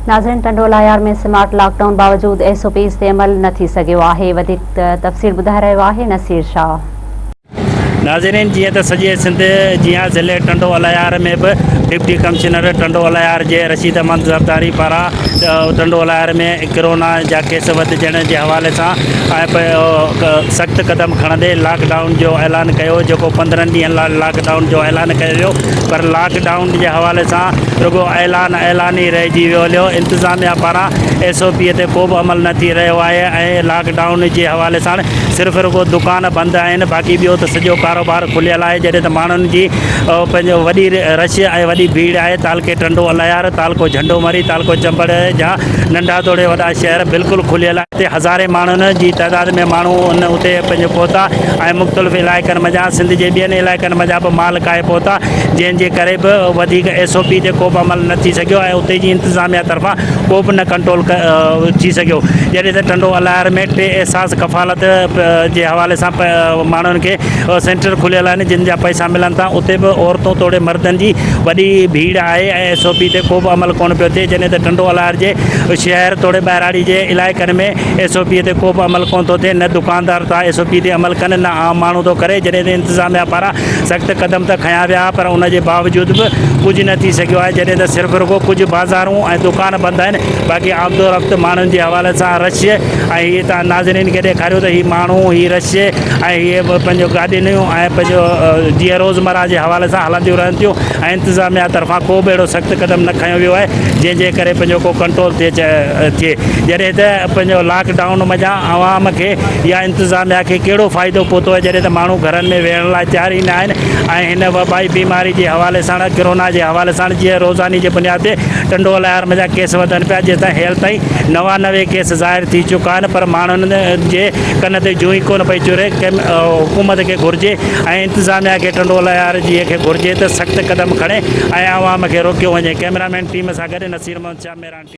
ناظرين Tando لاهيار ۾ smart lock down باوجود S O Ps تي عمل نه ٿي سگهيو آهي وڌيڪ تفصيل ٻڌائي رهيو آهي نصير شاهه. ناظرين جيئن ته سڄي سنڌ جيان ضلعي ٽنڊو الهيار ۾ به ڊپٽي ڪمشنر ٽنڊو الهيار جي رشيد احمد زرداري پاران ٽنڊو الهيار ۾ ڪرونا جا ڪيس وڌجڻ جي حوالي سان سخت قدم کڻندي لاڪ ڊائون جو اعلان ڪيو جيڪو 15 ڏينهن لاء لاڪ ڊائون جو اعلان ڪيو ويو پر لاڪ ڊائون جي حوالي سان رڳو اعلان اعلان ئي رهجي ويو هليو، انتظاميا پاران ايس او پي تي ڪو به عمل نه ٿي رهيو آهي ۽ لاڪ ڊائون جي حوالي سان صرف رڳو دڪان بند آهن باقي ٻيو ته سڄو ڪاروبار کليل آهي جڏهن ته ماڻهن جي پنهنجو وڏي رش ۽ وڏي ڀيڙ آهي تعلقي ٽنڊو الهيار، تعلقو جهنڊو مري، تعلقو چمبڙ جا ننڍا توڙي وڏا شهر بلڪل کليل آهن. اتي هزارين ماڻهن جي تعداد ۾ ماڻهو ان اتي پنهنجو پهتا ۽ مختلف علائقن منجهان سنڌ جي ٻين علائقن منجهان به مال ڪاهي پهتا جنهن جي ڪري به وڌيڪ ايس او پي تي ڪوبه عمل نه ٿي سگهيو ۽ اتي جي انتظاميا طرفان ڪو به نه ڪنٽرول ٿي سگهيو جڏهن ته ٽنڊو الهيار ۾ ٽي احساس ڪفالت جي حوالي سان ماڻهن کي سينٽر کليل آهن جن جا پئسا ملن ٿا اتي به عورتون توڙي مردن جي وڏي ڀيڙ آهي ۽ ايس او پي تي ڪو به عمل ڪونه پيو ٿئي جڏهن ته ٽنڊو الهيار جي شهر توڙي ٻهراڙي جي علائقن ۾ ايس او پي تي ڪو به عمل ڪونه ٿو ٿئي، نه دڪاندار ٿا ايس او پي تي عمل ڪن نه عام ماڻهو ٿو ڪري، جڏهن ته انتظاميا پاران سخت قدم ته کنيا ويا پر ان جي باوجود به ڪجهه نه ٿي سگهيو آهي، جڏهن ته صرف رڳو ڪجهه بازارون ۽ دڪان بند آهن باقي آمدورفت ماڻهن جي حوالي سان رش ۽ هي تان ناظرين کي ڏيکاريو ته هي ماڻهو هي رش ۽ هي پنهنجو گاڏين ۽ پنهنجو جيئن روزمره جي حوالي سان هلنديون رهن ٿيون ۽ انتظاميا طرفان ڪو به اهڙو سخت قدم نه کنيو ويو آهي جنهن جي ڪري پنهنجو ڪو ڪنٽرول ٿئي ٿئي جڏهن ته پنهنجو لاڪ ڊائون منجهان عوام کي يا انتظاميا کي ڪهڙو فائدو پهتو آهي جڏهن ته ماڻهو گهرن ۾ ويهڻ لاء تيار ئي نه آهن ۽ هن وبائي بيماري جي حوالي سان ڪرونا جي حوالي سان جيئن روزاني جي بنياد تي ٽنڊو الهيار منجهان ڪيس وڌن پيا جيستائين هيل تائين 99 ڪيس ظاهر ٿي چڪا آهن پر ماڻهن جي ڪن تي جون ئي ڪونه پئي چري حڪومت کي گهرجي ۽ انتظاميا کي ٽنڊو الهيار جي کي گهرجي ته سخت قدم کڻي ۽ عوام کي روڪيو وڃي ڪئميرا مين ٽيم سان گڏ نصير محمد شاهه ميران ٽي.